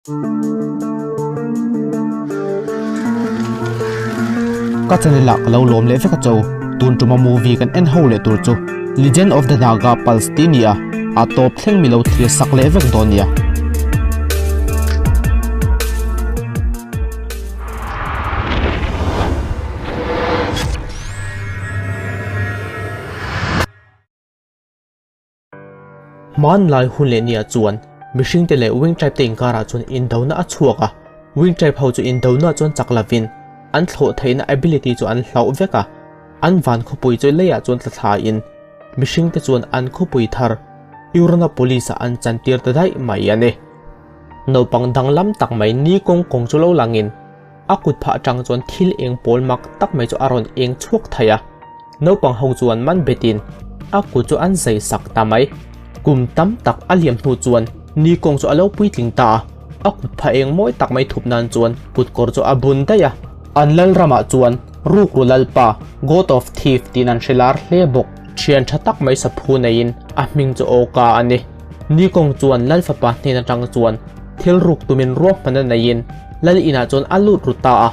Ka channel ah ka lo lawm leh vek a cho tun tuma movie kan en ho leh tur chu Legend of the Naga Pulse tih a ni a, a tawp thleng mi lo thlir sak leh vek dawn nia. Hmanlai hun leh nia chuan mihringte leh Wing Tribe te inkarah chuan indona a chhuak a, Wing Tribe ho chu indona chuan chak lovin an thlawh theihna ability chu an hlauh vek a, an van khawpui chu leiah chuan tla thlain mihringte chuan an khawpui thar Uranapolis ah an chantir ta daih mai a ni. Naupang danglam tak mai ni kawng kawng chu lo langin a kut phah atang chuan thil eng pawl mak tak mai chu a rawn eng chhuak thei a. Naupang ho chuan man betin a kut chu an zai sak ta mai. Kum tam tak a liam hnu chuan ni kawng chu a lo puitling ta a, a kut phah eng mawi tak mai thup nan chuan kut kawr chu a bun daih a. An lal ramah chuan rukru lalpa, God of Thief, tiin an hre lar hle bawk. Thian tha tak mai saphu neiin a hming chu Awka a ni. Ni kawng chuan lal fapa hnen atang chuan thil ruk tumin ruahman a neiin lal inah chuan a lut ru ta a.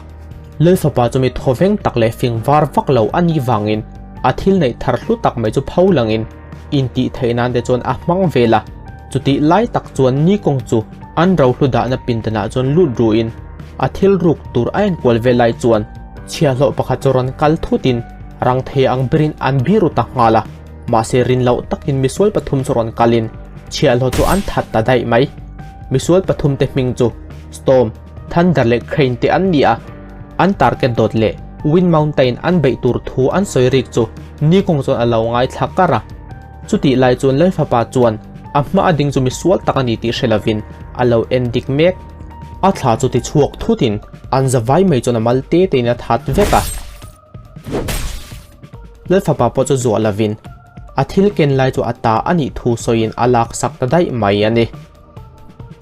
Lal fapa chu mi thawveng tak leh fing var vak lo a nih vangin a thil neih thar hlu tak mai chu pho langin intih theih nan te chuan a hmang vel a. Chutih lai tak chuan ni kawng chu an rohlu dahna pindanah chuan lut ruin a thil ruk tur a enkual vel lai chuan chhiahhlawh pakhat chu rawn kal thutin rang thei ang berin an biru ta nghal a. Mahse rin loh takin misual pathum chu rawn kalin chhiahhlawh chu an that ta daih mai. Misual pathum te hming chu Storm, Thunder leh Crane te an ni a, an target dawt leh Wind Mountain an beih tur thu an sawi rik chu Nikong chuan a lo ngaithla kar a. Chutih lai chuan Lalfapa chuan a hma a ding chu misual tak a ni tih hre lovin a lo en dik mek. A thla chu ti chhuak thutin an zavai mai chuan a mal te tein a that vek a. Lalfapa pawh chu zuah lovin a thil ken lai chu a ta a nih thu sawiin a lak sak ta daih mai a ni.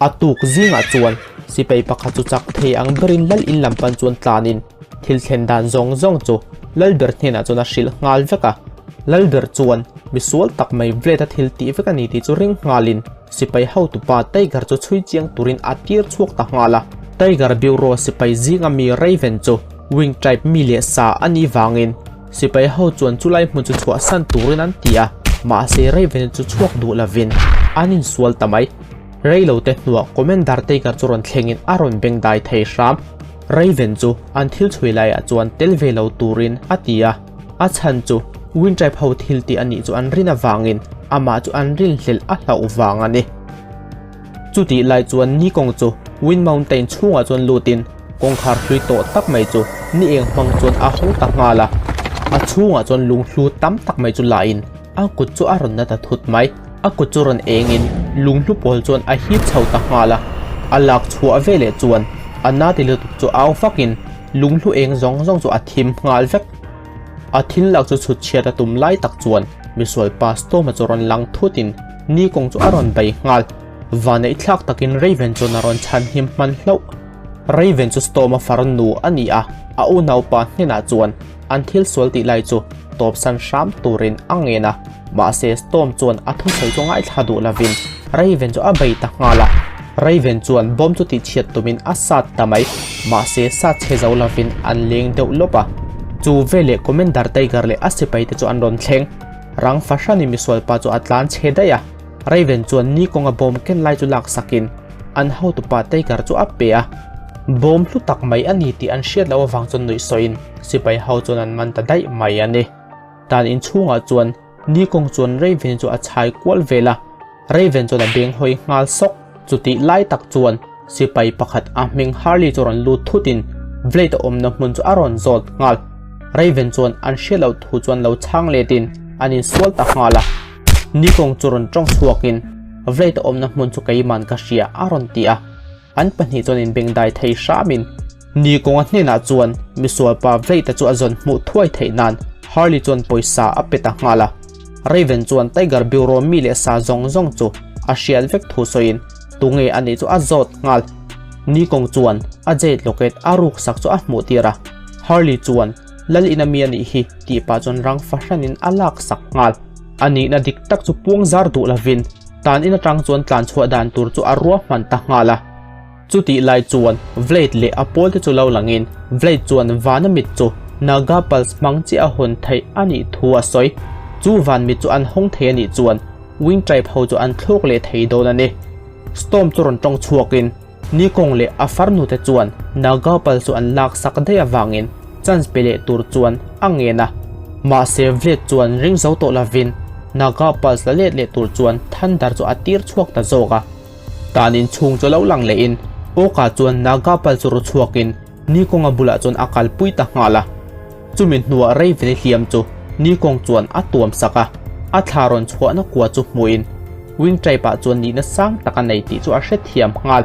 A tuk zingah chuan sipai pakhat chu chak thei ang berin lal in lam pan chuan tlanin thil thlen dan zawng zawng chu Lalber hnenah chuan a hrilh nghal vek a. Lalber chuan misual tak mai Vlad a thil tih vek a ni tih chu ring nghalin sipai hotupa Tiger chu chhui chiang turin a tir chhuak ta nghal a. Tiger Bureau sipai zinga mi Raven chu Wing Tribe mi leh sa a nih vangin Sipai ho chuan chulai hmun chu chhuahsan turin an ti a, mahse Raven chu chhuak duh lovin an insual ta mai. Reilote hnuah Commander Tiger chu rawn thlengin a rawn beng dai thei hram. Raven chu an thil chhui laiah chuan tel ve lo turin a ti a, a chhan chu Wind Tribe ho thil tih a nih chu an rin avangin amah chu an rinhlelh a hlauh vang a ni. Chutih lai chuan ni kawng chu Wind Mountain chhungah chuan lutin kawngkhar hlui tawh tak mai chu ni eng hmang chuan a hawng ta nghal a. A chhungah chuan lunghlu tam tak mai chu lahin a kut chu a rawn na ta thut mai. A kut chu rawn engin lunghlu pawl chuan a hip chho ta nghal a. A lak chhuah veleh chuan a na ti lutuk chu au vakin lunghlu eng zawng zawng chu a thim nghal vek. A thil lak chu chhut chhiat a tum lai tak chuan misual Pastor-a chu rawn lang thutin ni kawng chu a rawn bei nghal. Vaneih thlak takin Raven chuan a rawn chhan him hman hlauh. Raven chu Storm-a farnu a ni a, a unaupa hnenah chuan an thil sual tih lai chu tawpsan hram turin a ngen a, mahse Storm chuan a thusawi chu ngaithla duh lovin Raven chu a bei ta nghal a. Raven chuan bawm chu tihchhiat tumin a sat ta mai, mahse sat chhe zo lovin an leng deuh lawp a. Chu veleh Commander Tiger leh a sipaite chu an rawn thleng. Rang fahranin misualpa chu a tlan chhe daih a, Raven chuan ni kawnga bawm ken lai chu lak sakin an hotupa Tiger chu a pe a. Bawm hlu tak mai a ni tih an hriat loh avang chuan nuih sawiin sipai ho chuan an man ta daih mai a ni. Tan inchhungah chuan ni kawng chuan Raven chu a chhai kual vel a, Raven chuan a beng hawi nghal sawk. Chutih lai tak chuan sipai pakhat a hming Harley chu rawn lut thutin Blade a awmna hmun chu a rawn zawt nghal. Raven chuan an hriat loh thu chuan lo chhang letin an insual ta nghal a. Nikawng chu rawn tawng chhuakin Blade a awmna hmun chu keiman ka hria a rawn ti a. An pahnih chuan inbengdai thei hramin Nikawnga hnenah chuan misualpa Blade-a chu a zawn hmuh thuai theih nan Harley chuan pawisa a pe ta nghal a. Raven chuan Tiger Bureau mi leh sa zawng zawng chu a hriat vek thu sawiin tunge a nih chu a zawt nghal. Nikawng chuan a Jade Locket a ruk sak chu a hmuh tir a, Harley chuan Lal ina mi a nih hi tih pah chuan rang fahranin a lak sak nghal. A nihna dik tak chu puang zar duh lovin tan in atang chuan tlan chhuah dan tur chu a ruahman ta nghal a. Chutih lai chuan Vlad leh a pawlte chu lo langin Vlad chuan vana mit chu Naga Pulse hmang chiah a hawn theih a nih thu a sawi. Chu van mit chu an hawng thei a nih chuan Wing Tribe ho chu an thlawk leh thei dawn a ni. Storm chu rawn tawng chhuakin Nikong leh a farnute chuan Naga Pulse chu an laksak daih avangin chance pe leh tur chuan a ngen a. Mahse Vlad chuan ring zo tawh lovin Naga Pulse la let leh tur chuan Thunder chu a tir chhuak ta zawk a. Tan inchhung chu lo lang lehin Awka chuan Naga pal chu ru chhuakin Nikawnga bulah chuan a kalpui ta nghal a. Chumi hnuah Raven-i hliam chu Nikawng chuan a tuam sak a, a thla rawn chhuahna kua chu hmuhin Wing Tribe-ah chuan nihna sang tak a nei tih chu a hrethiam nghal.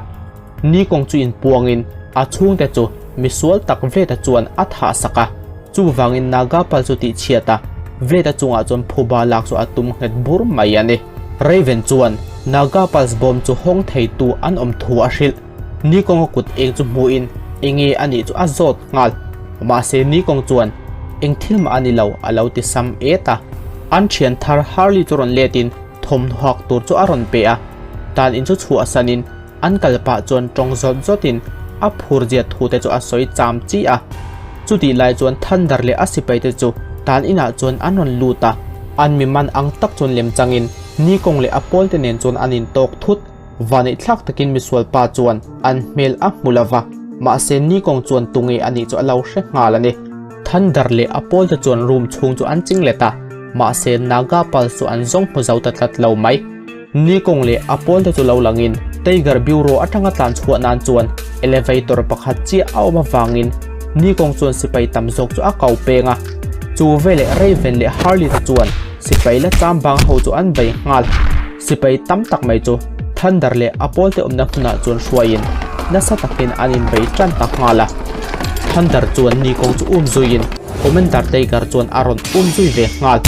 Nikawng chu inpuangin a chhungte chu misual tak Vleta chuan a thah sak a, chuvangin Naga pal chu tihchhiat a, Vleta chungah chuan phuba lak chu a tum nghet bur mai a ni. Raven chuan Naga Pulse bawm chu hawng theitu an awm thu a hrilh. Nikawnga kut eng chu hmuhin enge a nih chu a zawt nghal. Mahse Nikawng chuan eng thil mah a ni lo a lo ti sam et a. An thian thar Harley chu rawn letin thawmhnaw hak tur chu a rawn pe a. Tan in chu chhuahsanin An kal pah chuan tawng zawt zawtin a phur zia thu te chu a sawi cham chi a. Chutih lai chuan Thunder leh a sipai te chu tan inah chuan an rawn lut a, an mi man ang tak chuan lem changin Nikawng leh a pawl te nen chuan an intawk thut. Vaneih thlak takin misual pa chuan an hmel a hmu lo va, mahse Nikawng chuan tunge a nih chu a lo hre nghal a ni. Thunder leh a pawl te chuan room chhung chu an ching let a, mahse Naga Pulse chu an zawng hmu zo ta tlat lo mai. Nikawng leh a pawlte chu lo langin Tiger Bureau atanga tlan chhuah nan chuan elevator pakhat chiah a awm avangin Nikawng chuan sipai tam zawk chu a kau peng a. Chu veleh Raven leh Harley te chuan sipai la cham bang ho chu an bei nghal. Sipai tam tak mai chu Thunder leh a pawlte awmna hmunah chuan hruaiin nasa takin an inbei tan ta nghal a. Thunder chuan Nikawng chu um zuiin Commander Tiger chuan a rawn um zui ve nghal.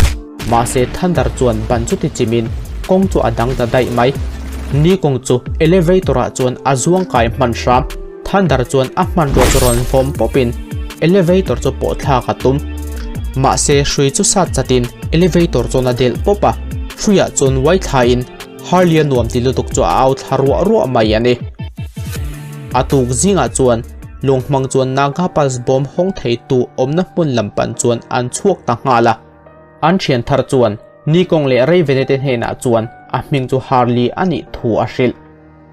Mahse Thunder chuan ban chu ti chimin kawng chu a dang ta daih mai. Ni kawng chu elevator ah chuan a zuang kai hman hram. Thunder chuan a hmanrua chu rawn vawm pawpin elevator chu pawh thlak a tum. Mahse hrui chu sat chatin elevator chuan a delh pawp a, hruiah chuan uai thlain Harley a nuam ti lutuk chu a au thla ruah ruah mai a ni. A tuk zingah chuan lung hmang chuan Naga Pulse bawm hawng theitu awmna hmun lam pan chuan an chhuak ta nghal a. An thian thar chuan Nikong leh Raven-e te hnenah chuan a hming chu Harley a nih thu a hrilh.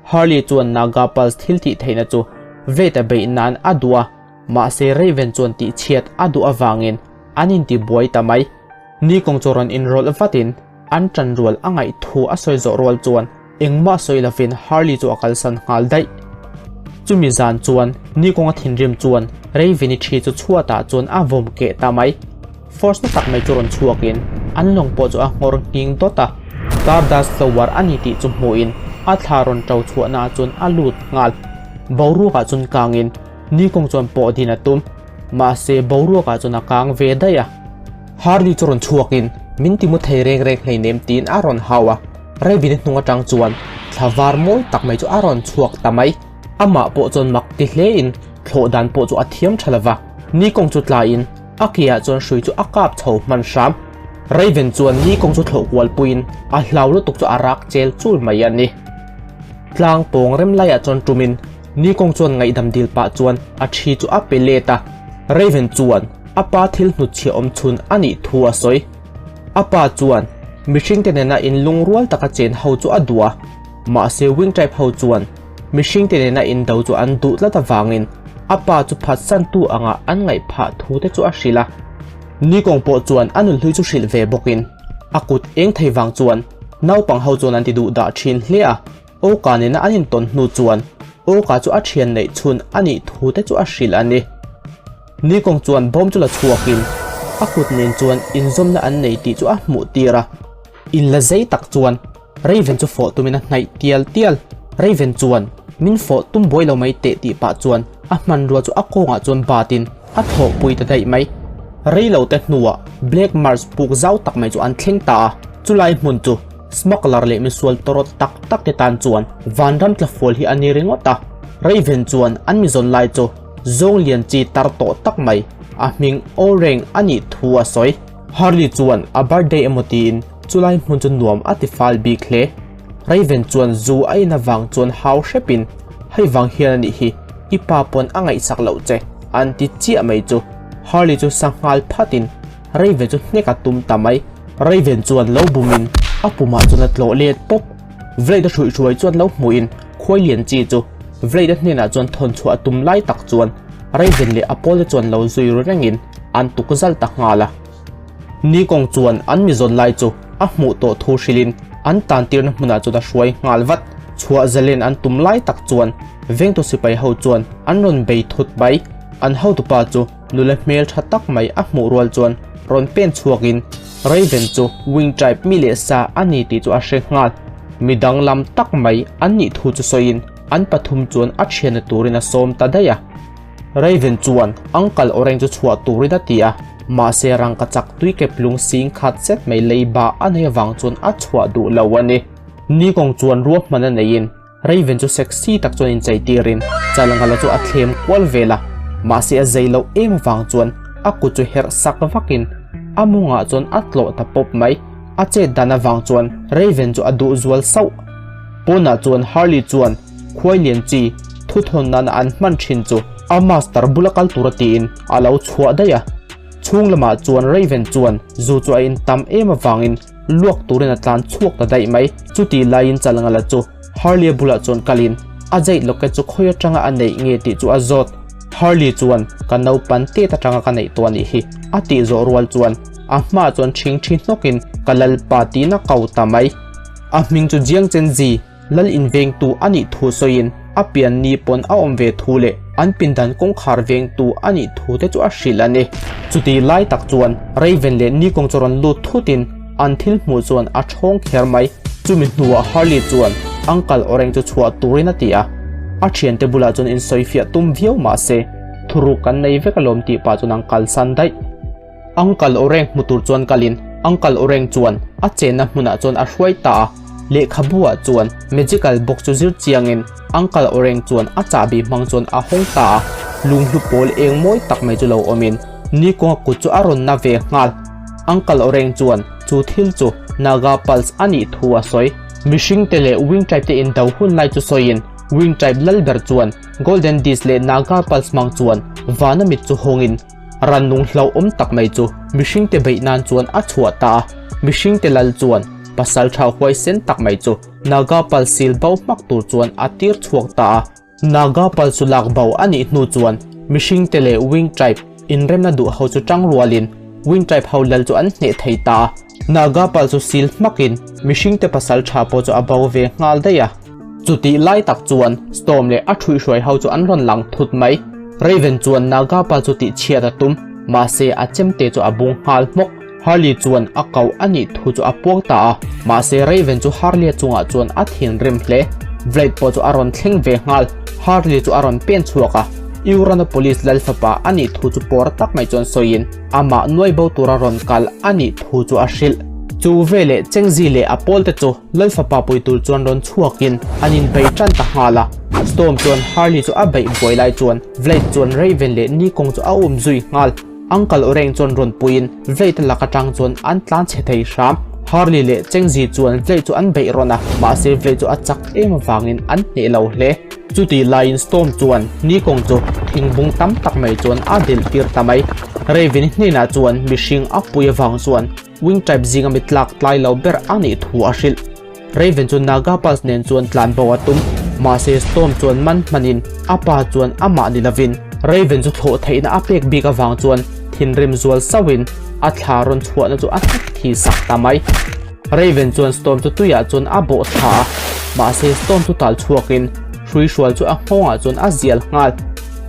Harley chuan Naga Pulse thil tih theihna chu Vate-a beih nan a duh a, mahse Raven chuan tihchhiat a duh avangin an intibuai ta mai. Nikong chu rawn inrawlh vatin an tan rual a ngaih thu a sawi zawh rual chuan engmah sawi lovin Harley chu a kalsan nghal daih. Chumi zan chuan Nikawnga thinrim chuan Raven-i thi chu chhuatah chuan a vawm keh ta mai. Force na tak mai chu rawn chhuakin an lawng pawh chu a nghawr nghing dawt a. Stardust flower a ni tih chu hmuhin a thla rawn to chhuahnaah chuan a lut nghal. Boruakah chuan kangin Nikawng chuan pawh din a tum. Mahse boruakah chuan a kang ve daih a. Harley chu rawn chhuakin min ti mu thei reng reng hleinem tiin a rawn hau a, Raven-i hnung atang chuan thla var mawi tak mai chu a rawn chhuak ta mai. Amah pawh chuan mak ti hlein thlawh dan pawh chu a thiam tha lova, Nikawng chu tlaiin a keah chuan hrui chu a kap chho hman hram. Raven chuan Nikawng chu thlawh kual puiin a hlau lutuk chu a rak chel chul mai a ni. Tlang pawng rem laiah chuan tumin Nikawng chuan ngaihdam dil pah chuan a thi chu a pe let a, Raven chuan a pa thil hnutchhiah awm chhun a nih thu a sawi. A pa chuan mihringte nena inlungrual taka chen ho chu a duh a, mahse Wing Tribe ho chuan mihringte nena indo chu an duh tlat avangin a pa chu phatsantu anga an ngaih phah thu te chu a hrilh a. Nikawng pawh chuan a nunhlui chu hrilh ve bawkin a kut eng thei vang chuan naupang ho chuan an ti duh dah thin hle a. Awka nena an intawn hnu chuan Awka chu a thian neih chhun a nih thu te chu a hrilh a ni. Nikawng chuan bawm chu la chhuakin a kut nen chuan inzawmna an nei tih chu a hmuh tir a. In la zei tak chuan Raven chu fawh tumin a hnaih tial tial. Raven chuan min fawh tum buai lo mai teh tih pah chuan a hmanrua chu a kawngah chuan batin a thlawhpui ta daih mai. Reilo te hnuah Black Mars puk zau tak mai chu an thleng ta a, chulai hmun chu Smuggler leh misual tawrawt tak tak te tan chuan vanram tlafual hi a ni ringawt a, Raven chuan an mizawn lai chu zawng lian chi tar tawh tak mai a hming Orang a nih thu a sawi. Harley chuan a birthday emaw tiin chulai hmun chu nuam a ti fal bik hle. Raven chuan zu a in avang chuan hau hrepin Hei vang hian a nih hi, i pa pawn a ngaihsak loh che, an ti chiah mai chu. Harley chu sa nghal phatin Raven chu hnek a tum ta mai. Raven chuan lo bumin a pumah chuan a tlawh let pawp. Blade a hruihhruai chuan lo hmuhin khuai lian chi chu Blade a hnenah chuan thawn chhuah a tum lai tak chuan Raven leh a pawlte chuan lo zui ru rengin an tuk zal ta nghal a. Nikawng chuan an mi zawn lai chu a hmuh tawh thu hrilhin an tan tirna hmunah chuan a hruai nghal vat. Chhuah zalen an tum lai tak chuan vengtu sipai ho chuan an rawn bei thut mai. An hotupa chu nula hmel tha tak mai a hmuh rual chuan rawn pen chhuakin Raven chu Wing Tribe mi leh sa a ni tih chu a hre nghal. Mi danglam tak mai an nih thu chu sawiin an pathum chuan a thianna turin a sawm ta daih a. Raven chuan Uncle Orange chu chhuah turin a ti a, mahse rangka chak tui kep lung sing khat zet mai leiba a nei avang chuan a chhuah duh lo a ni. Nikawng chuan ruahman a neiin Raven chu sexy tak chuan inchei tirin Chalngala chu a thlem kual vel a, mahse a zei loh em avang chuan a kut chu herh sak vakin a mawngah chuan a tlawh ta pawp mai. A chet dan avang chuan Raven chu a duh zual sauh. Pawnah chuan Harley chuan khuai lian chi thuthawn nana an hman thin chu a master bula kal tura tiin a lo chhuah daih a. Chhung lamah chuan Raven chuan zu chu a in tam em avangin luak turin a tlan chhuak ta daih mai. Chutih laiin Chalngala chu Harley-a bulah chuan kalin a jait locket chu khawi atanga a neih nge tih chu a zawt. Harley chuan ka naupan tet atanga ka neih tawh a nih hi a tih zawh rual chuan a hmaah chuan ṭhingṭhi hnawkin ka lalpa tiin a ko ta mai. A hming chu Jiang Chenzi. Lal invengtu a nih thu sawiin a pian ni pawn a awm ve thu leh an pindan kawngkhar vengtu a nih thu te chu a hrilh a ni. Chuti lai tak chuan Raven leh Nikong chu rawn lut thutin an thil hmuh chuan a ṭhawng kher mai. Chumi hnuah Harley chuan Uncle Oreng chu chhuah turin a ti a, a ṭhiante bulah chuan insawifiah tum viau mah se thuruk kan nei vek alawm tih pah chuan an kalsan daih. Uncle Oreng hmu tur chuan kalin Uncle Oreng chuan a chenna hmunah chuan a hruai ta a, lehkhabu ah chuan magical box chu zir chiangin Uncle Oreng chuan a chahbi hmang chuan a hawng ta a, lunghlu pawl eng mawi tak mai chu lo awmin Nikawnga kut chu a rawn na ve nghal. Uncle Oreng chuan chu thil chu Naga Pulse a nih thu a sawi. Mihring te leh Wing Tribe te indo hun lai chu sawiin Wing Tribe lal ber chuan Golden Disc leh Naga Pulse hmang chuan vana mit chu hawngin Rannung hlauhawm tak mai chu mihringte beih nan chuan a chhuah ta a, mihringte lal chuan pasal tha huaisen tak mai chu Naga pal sil bo hmak tur chuan a tir chhuak ta a. Naga pal chu lak bo a nih hnu chuan mihringte leh Wing Tribe inremna duh ho chu tang rualin Wing Tribe ho lal chu an hneh thei ta a. Naga pal chu sil hmakin mihringte pasal tha pawh chu a bo ve nghal daih a. Chutih lai tak chuan Storm leh a ṭhuihhruai ho chu an rawn lang thut mai. Raven chuan Naga pa chu tihchhiat a tum, mahse a chemte chu a bung nghal hmawk. Harley chuan a koh a nih thu chu a puang ta a, mahse Raven chu Harley-a chungah chuan a thinrim hle. Blade pawh chu a rawn thleng ve nghal, Harley chu a rawn pen chhuak a, Uranopolis lal fapa a nih thu chu pawr tak mai chuan sawiin amah nuai bo tura rawn kal a nih thu chu a hrilh. Chu veleh Chengzi leh a pawlte chu Lal fapa pui tur chuan rawn chhuakin an inbeih tan ta nghal a. Storm chuan Harley chu a beih buai lai chuan Vlade chuan Raven leh Nikong chu a um zui nghal. Uncle Oreng chuan rawn puiin Vlade lak atang chuan an tlan chhe thei hram. Harley leh Chengzi chuan Vlade chu an beih rawn a, mahse Vlade chu a chak em avangin an hneh lo hle. Chutih laiin Storm chuan Nikong chu thingbung tam tak mai chuan a delh tir ta mai. Raven hnenah chuan mihring a pui avang chuan Wing Tribe zinga mi tlak tlai lo ber a nih thu a hrilh. Raven chu Naga Pulse nen chuan tlan bo a tum, mahse Storm chuan man hmanin a pa chuan amah ni lovin Raven chu thlawh theihna a pek bik avang chuan thinrim zual sauhin a thla rawn chhuahna chu a hnek thi sak ta mai. Raven chuan Storm chu tuiah chuan a bawh thla a, mahse Storm chu tal chhuakin hruihrual chu a nghawngah chuan a zial nghal.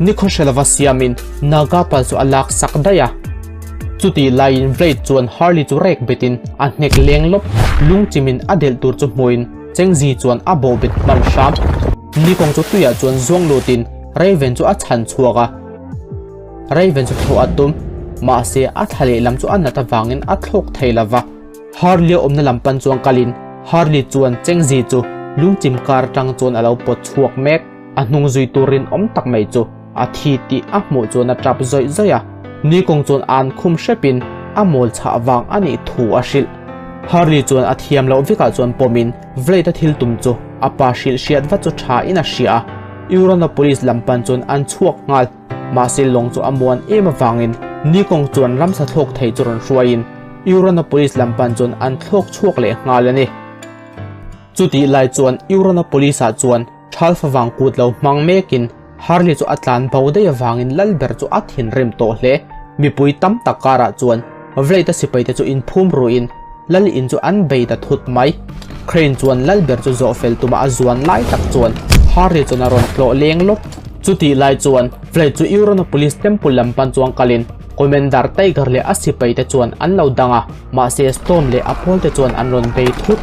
Nikhaw hre lova siamin Naga Pulse chu a lak sak daih a. Chutih laiin Blade chuan Harley chu rek betin a hnek leng lawp, lung chimin a delh tur chu hmuin Chengzi chuan a bawh bet hman hram. Nikawng chu tuiah chuan zuang lutin Raven chu a chhan chhuak a. Raven chu thlawh a tum, mahse a thla lehlam chu a nat avangin a thlawk thei lova. Harley a awmna lam pan chuan kalin Harley chuan Chengzi chu lungchim kar atang chuan a lo pawt chhuak mek. A hnung zui tur rinawm tak mai chu a thi tih a hmuh chuan a tap zawih zawih a, Nikawng chuan an khum hrepin a mawl chhah vang a nih thu a hrilh. Harley chuan a thiam loh vekah chuan pawmin Vlade-a thil tum chu a pa hrilh hriat vat chu tha in a hria a. Uranopolis lam pan chuan an chhuak nghal. Mahse lawng chu a muan em avangin Nikong chuan ramsa thlawk thei chu rawn hruaiin Uranopolis lam pan chuan an thlawk chhuak leh nghal a ni. Chutih lai chuan Uranopolis ah chuan Thal favang kut lo hmang mekin Harley chu a tlan bo daih avangin lal ber chu a thinrim tawh hle. Mipui tam tak karah chuan Vlade-a sipaite chu inphum ruhin lal in chu an bei ta thut mai. Crane chuan lal ber chu zawh fel tuma a zuan lai tak chuan Harley chuan a rawn tlawh leng lawp. Chutih lai chuan Vlade chu Euronopolis Temple lam pan chuan kalin Commander Tiger leh a sipaite chuan an lo dang a, mahse Storm leh a pawlte chuan an rawn bei thut.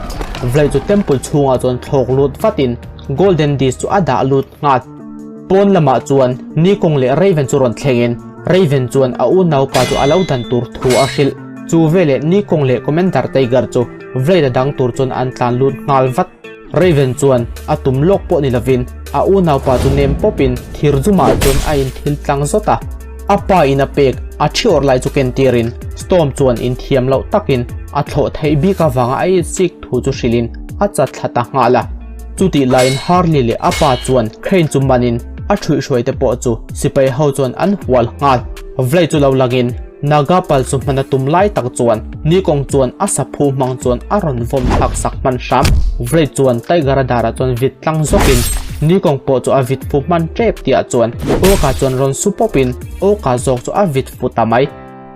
Vlade chu Temple chhungah chuan thlawk lut vatin Golden Disc chu a dah lut nghal. Pawn lamah chuan Nikong leh Raven chu rawn thlengin Raven chuan a unaupa chu a lo dan tur thu a hrilh. Chu veleh Nikong leh Commander Tiger chu Vlade a dang tur chuan an tlan lut nghal vat. Raven chuan a tum lawk pawh ni lovin a unaupa chu nem pawpin thir zumah chuan a inthil tlang zawt a. A pa in a pek a thi awrh lai chu ken tirin Storm chuan inthiam loh takin a thlawh theih bik avanga a itsik thu chu hrilhin a chat thla ta nghal a. Chutih laiin Harley leh a pa chuan Crane chu manin a ṭhuihhruai te pawh chu sipai ho chuan an hual nghal. Vlai chu lo langin Naga pal chu hman a tum lai tak chuan Nikong chuan a saphu hmang chuan a rawn vawm thlak sak hman hram. Vlai chuan Tiger-a darah chuan vit tlang zawkin Nikong pawh chu a vit fu hman ṭep tihah chuan Awka chuan rawn su pawpin Awka zawk chu a vit fu ta mai.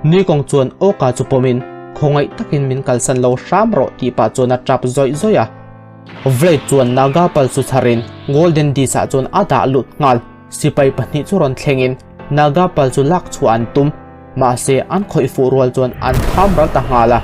Nikong chuan Awka chu pawmin khawngaih takin min kalsan lo hram rawh tih pah chuan a ṭap zawih zawih a. Vlade chuan Naga pal chu chharin Golden Disc ah chuan a dah lut nghal. Sipai pahnih chu rawn thlengin Naga pal chu lak chhuah an tum. Mahse an khawih fuh rual chuan an tham ral ta nghal a.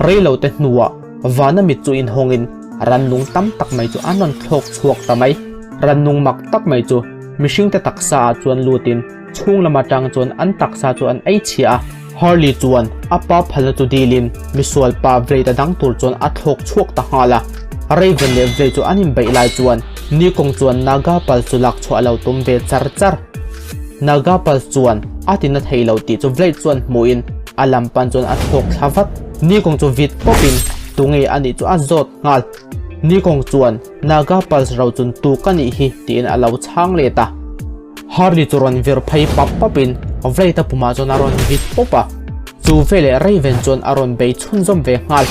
Rei lo te hnuah vana mit chu inhawngin rannung tam tak mai chu an rawn thlawk chhuak ta mai. Rannung mak tak mai chu mihringte taksa ah chuan lutin chhung lam atang chuan an taksa chu an ei chhia a. Harley chuan a pa phalna chu dilin misual pa Blade a dang tur chuan a thlawk chhuak ta nghal a. Raven leh Blade chu an inbeih lai chuan Nikong chuan Naga pal chu lak chhuah a lo tum ve char char. Naga pal chuan a ti na thei lo tih chu Blade chuan hmuhin a lam pan chuan a thlawk thla vat. Nikong chu vit pawpin tunge a nih chu a zawt nghal. Nikong chuan Naga pals ro chun tu ka nih hi tiin a lo chhang let a. Harley chu rawn vir phei pap papin Vlade-a pumah chuan a rawn vit pawp a. Chu veleh Raven chuan a rawn bei chhunzawm ve nghal.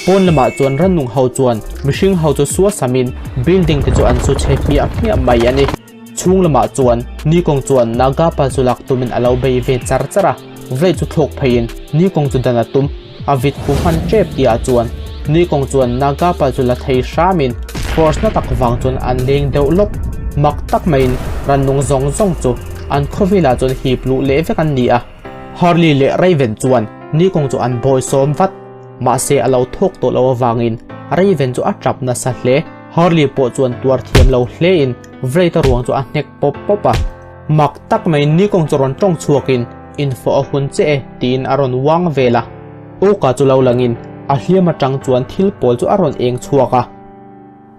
Pawn lamah chuan rannung ho chuan mihring ho chu sua samin building te chu an su chhe hmiah hmiah mai a ni. Chhung lamah chuan Nikong chuan Naga pa chu lak tumin a lo bei ve char char a. Vlade chu thlawk pheiin Nikong chu dan a tum. A vit hu hman tep tihah chuan Nikong chuan Naga pa chu la thei hramin force na tak vang chuan an leng deuh lawp. Mak tak maiin rannung zawng zawng chu an khawvelah chuan hip luh leh vek an ni a. Harley leh Raven chuan Nikong chu an bawi sawm vat. Mahse a lo thawk tawh lo avangin Raven chu a tap nasa hle. Harley pawh chuan tuar thiam lo hlein Vlade-a ruang chu a hnek pawp pawp a. Mak tak maiin Nikong chu rawn tawng chhuakin infawh a hun che e tiin a rawn uang vel a. Awka chu lo langin a hliam atang chuan thil pawl chu a rawn eng chhuak a.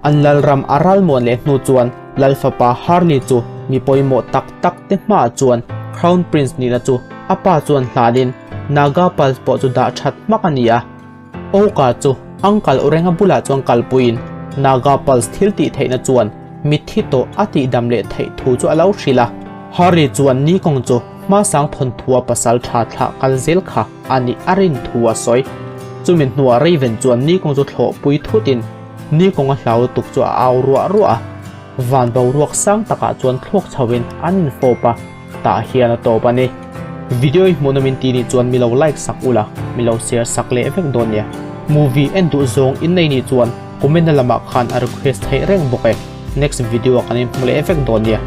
An lalram a ralmuan leh hnu chuan Lal fapa Harley chu mi pawimawh tak tak te hmaah chuan Crown Prince nihna chu a pa chuan hlanin Naga Pulse pawh chu dah that hmak a ni a. Awka chu Uncle Urenga bulah chuan kalpuiin Naga Pulse thil tih theihna chuan mitthi tawh a tihdam leh theih thu chu a lo hrilh a. Harley chuan Nikong chu hmasang thawnthua pasal tha thlah kal zel kha a nih a rin thu a sawi. Chumi hnuah Raven chuan Nikong chu thlawhpui thutin Nikong a hlau lutuk chu a au ruah ruah a. Van boruak sang takah chuan thlawk chhoin an infawp a, tah hian a tawp a ni. Video i hmuh nawmin ti nih chuan mi lo like sak ula, mi lo share sak leh vek dawn nia. Movie en duh zawng in nei nih chuan comment na lamah khan a request theih reng bawk e. Next video ah kan inhmu leh vek dawn nia.